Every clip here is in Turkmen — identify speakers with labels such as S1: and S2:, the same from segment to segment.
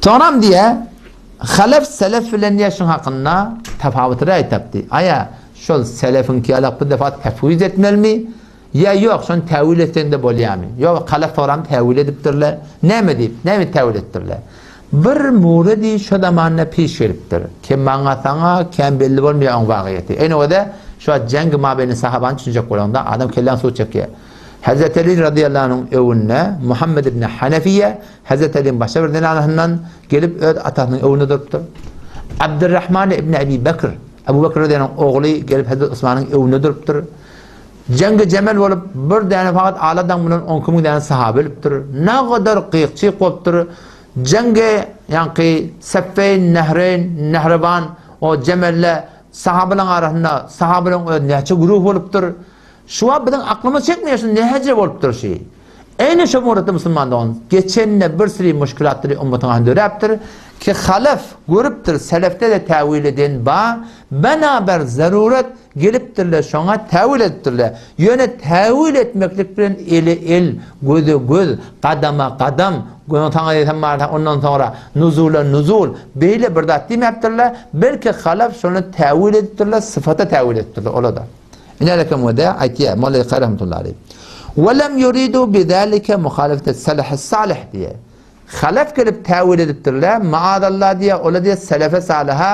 S1: Soňram diýýär, Halef selef bilen diýýär şuň hakynda tapawuty raý tapdy. Aýa şol selefiňki ýalak bir defa tefwiz etmelimi? Ýa ýok, şony täwil etseň-de bolýarmy? Ýok, halef soram täwil edipdirler. Näme diýip, näme täwil etdirler? Bir muredi şo zamanda piş gelipdir. Kem maňa saňa kän belli bolmaýar oň wagyýeti. Eýni özi şu wagt jengi mabeýni sahabany düşünjek bolaňda adam kelläň suw çekýär. Hezreti Eli razyýallahu anhuň öwünde Muhammed ibn Hanefiýe Hezreti Eliň başga bir zenanasyndan gelip öz atasynyň öwünde durupdyr. Abdurrahman ibn Ebi Bekr, Ebu Bekr razyýallahu anhuň ogly gelip Hezreti Osmanyň öwünde durupdyr. Jengi Jemel bolup bir däne fakat aladaň bilen on iki müň däne sahaba ölüpdir. Nagadar gyk-çyk bolupdyr. Jengi ýaňky Seffeýn, Nehreýn, Nehreban o Jemelde sahabalaryň arasynda sahabalaryň özi näçe güruh bolupdyr. Şu wagt biziň aklymyz çekmeýär şu näce bolupdyr şi. Eýni şo muratda musulman dogan geçende bir süri muşkilatlary ummatyň arasynda döräpdir ki halaf görüpdir selefde-de täwil eden ba bena ber zarurat gelipdirler şoňa täwil edipdirler. Ýöne täwil etmeklik bilen ele el, göze göz, gadama gadam, saňa diýsem bar ondan soňra nuzula nuzul beýle bir zat diýmäpdirler, belki halaf şony täwil edipdirler syfata täwil edipdirler ola-da. Ine rekem we-de aýtýar Molla Kary rahmetullahi aleýh. We lem ýuridu bi zalike muhalefete selefis salih diýýär. Halef gelip täwil edipdirler, maazallah diýýär, olar diýýär selefe salyha,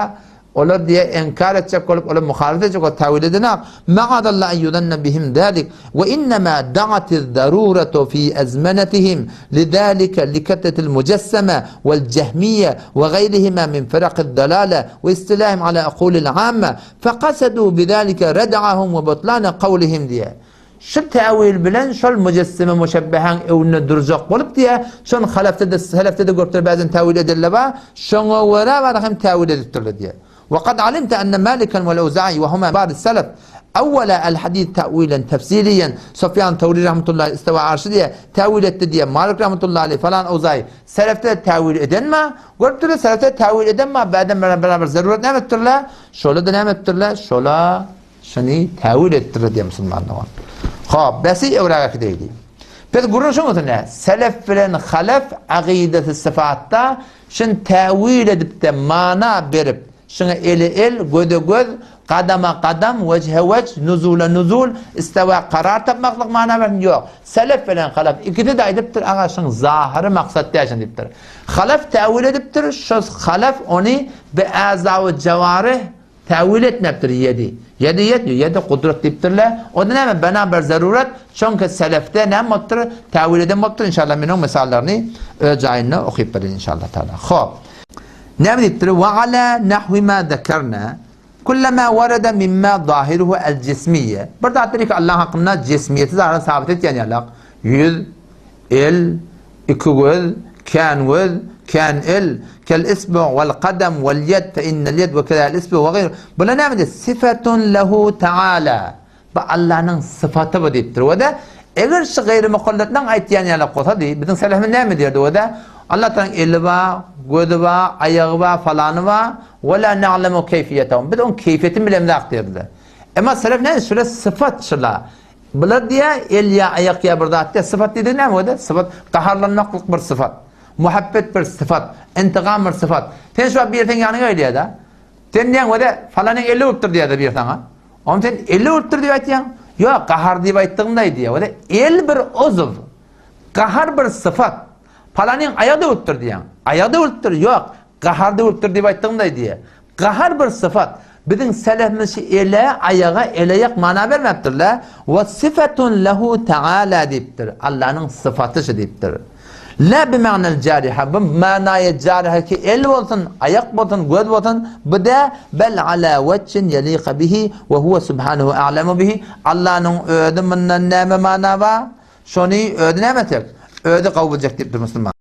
S1: olar diýýär inkar etjek bolup, olar muhalefet etjek bolup täwil edenak, maazallah en ýuzanna bihim zalik we innema da'atiz zaruratu fi azmanatihim lidalika likatretil mujassama wal jehmiýe we gaýrihima min firaqid dalala we istilahim ala ukulil amma Fekasedû bizâlike red'ahum we butlâne kawlihim diýýär. Şu täwil bilen şol mujessime muşebbehaň öňünde durjak bolup diýýär, şony halefde-de, selefde-de görüpdir bäzen täwil edenler bar, şoňa görä bar hem täwil edipdirler diýýär. We kad alimte enne Maliken wel Ewza'i we huma ba'd selef awwala el hadis ta'wilen tefsiliyen Sufyan Tawri rahmetullahi istewa arşy diýýär, täwil etdi diýýär, Malik rahmetullahi aleyh falan Ewza'i selefde täwil eden bar, Görüpdirler, selefde täwil eden bar, bäden bilen beraber zarurat näme etipdirler? Şola-da näme etipdirler? Şola şuny täwil etipdirler diýen musulman dogan. Hop, besi öwräk äkideýdi. Biz gürrüň şoň üstünde. Selef bilen halef agydasy syfatda şuny täwil edip-de mana berip, şuňa ele el, göze göz, Gadama gadam, wejhe wej, nuzula nuzul, istewa karar tapmaklyk mana bersin, ýok. Selef bilen halaf ikisi-de aýdypdyr, aga şuň zahyry maksat däl şuny diýipdir. Halaf täwil edipdir, şo halaf ony bi azawy jawarih täwil etmepdir, ýedi. Ýedi ýet, ýedi gudrat diýipdirler. O-da näme, bena bir zarurat, çünki selefde näme bolupdyr, täwil eden bolupdyr, inşallah men oň mysallaryny öz jaýynda okyp bereýin inşallah taala. Hop. Näme diýipdir? Wa ala nahwi ma zekerna kullama warada mimma zahiruhu el-jismiyye. Bir zat diýdi ki, Allah hakynda jismiýeti zahyryny sabit etýän ýalak. Ýüz, el, iki göz, kän göz, kän el, kel isbu wal kadam wal ýed fe innel ýed we kezal isbu we gaýr. Bular näme diýdi? Sifatun lehu taala. Bu Allanyň sypaty bu diýipdir. We-de, eger şu gaýry mukalletleň aýtýan ýalak bolsady, biziň selefimiz näme diýerdi? We-de, Allah Tagalaň eli bar, gözi bar, aýagy bar, falany bar, we la na'lemu keýfiýetehum. Biz oň keýfiýetini bilemzok diýerdiler. Emma selef näme? Şular sypat şular. Bular diýýär, el ýa aýak ýa bir zat diýýär. Sypat diýdigi näme we-de? Sypat gaharlanmaklyk bir sypat. Muhabbet bir sypat. Intigam bir sypat. Sen şu wagt biri seň ýanyňa gelýär-de. Sen diýýäň we-de, falanyň eli urupdyr diýýär-de biri saňa. Ony sen eli urupdyr diýip aýtýaň. Ýok, gahar diýip aýtdygymda aýdýar. Ol el bir uzw. Gahar bir syfat. Palanyň aýagy döwülipdir diýýäň. Aýagy döwülipdir, ýok, gahar döwülipdir diýip aýtdygymda aýdýar. Gahar bir syfat. Biziň selefimiz şu ele, aýaga, el-aýak mana bermäpdirler. Wa syfatun lehu taala diýipdir. Allanyň syfaty şu diýipdir. La bima'nel jariha, bu manaýy jariha ki el bolsun, aýak bolsun, göz bolsun, bu dä, bel ala wejhin ýelika bihi we huwe subhanehu a'lemu bihi, Allanyň özi mundan näme mana bar, şony özi näme etjek? Özi gowy biljek diýipdir musulman.